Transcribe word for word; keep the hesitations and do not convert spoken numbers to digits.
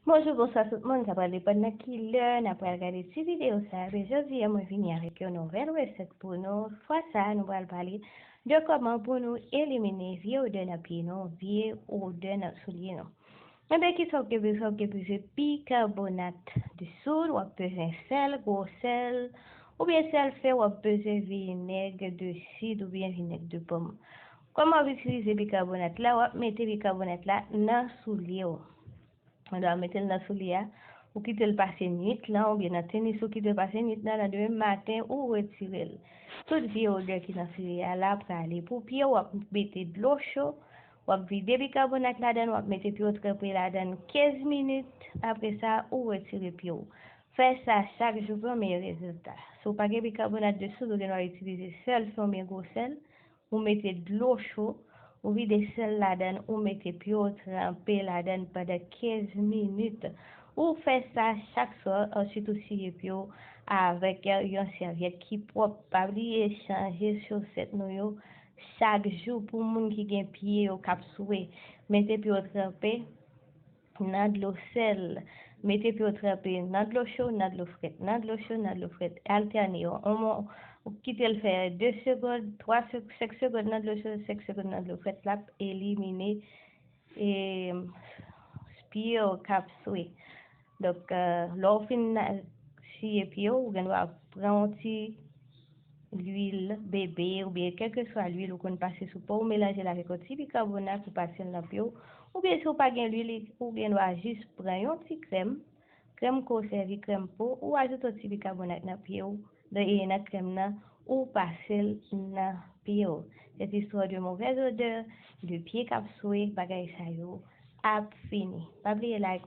Bonjou, bonswa tout moun, sa pral depann nan ki lè n ap pral gade ti videyo sa a. Men jodi a, mwen vini avèk yon nouvèl resèt pou nou. Fwa sa a, nou pral pale de kòman pou nou elimine vye odè nan pye nou, vye odè nan soulye nou. Enben, kisa w gen bezwen? W gen bezwen bikabonat de soud, w ap bezwen sèl, gwo sèl, oubyen sèl fè, w ap bezwen vinèg de sid oubyen vinèg de pòm. Kòman w ap itilize bikabonat la? W ap mete bikabonat la nan soulye w. Ou dwe mete l nan soulye a, ou kite l pase nwit lan, oubyen nan tenis ou kite l pase nwit lan, nan demen maten ou retire l. Tout vye odè ki nan soulye a la prale. Pou pye w, w ap mete dlo cho, w ap vide bikabonat ladan l, w ap mete pye w tranpe ladan l kenz minit. Apre sa, ou retire pye w. Fè sa chak jou pou yon meyè rezilta. Si w pa gen bikabonat de soud, ou gen dwa itilize sèl, fè yon byen gwo sèl, ou mete dlo cho, ou vide sèl ladan l, ou mete pye w tranpe ladan l pandan kenz minit. Ou fè sa chak swa, answit ou siye pye w avèk yon sèvyèt ki pwòp. Pa bliye chanje chosèt nou yo chak jou. Pou moun ki gen pye yo k ap swe, mete pye w tranpe nan dlo sèl. Mete pye w tranpe nan dlo cho, nan dlo frèt, nan dlo cho, nan dlo frèt. Altène yo. On mo-, ou kite l fè de segond, twa seg-, senk segond nan dlo cho, senk segond nan dlo frèt, l ap elimine, e, pye w k ap swe. Donk, eh, lè w fin na-, siye pye w, ou gen dwa pran yon ti lwil bebe oubyen kèlkeswa lwil ou konn pase sou po w, melanje l avèk yon ti bikabonat ou pase l nan pye w. Oubyen si w pa gen lwil, ou gen dwa jis pran yon ti krèm, krèm ke w sèvi, krèm po, ou ajoute yon ti bikabonat nan pye w, e nan krèm nan, ou pase l nan pye w. Cette histoire de mauvaise odeur, de pye k ap swe, bagay sa yo ap fini. Pa bliye like,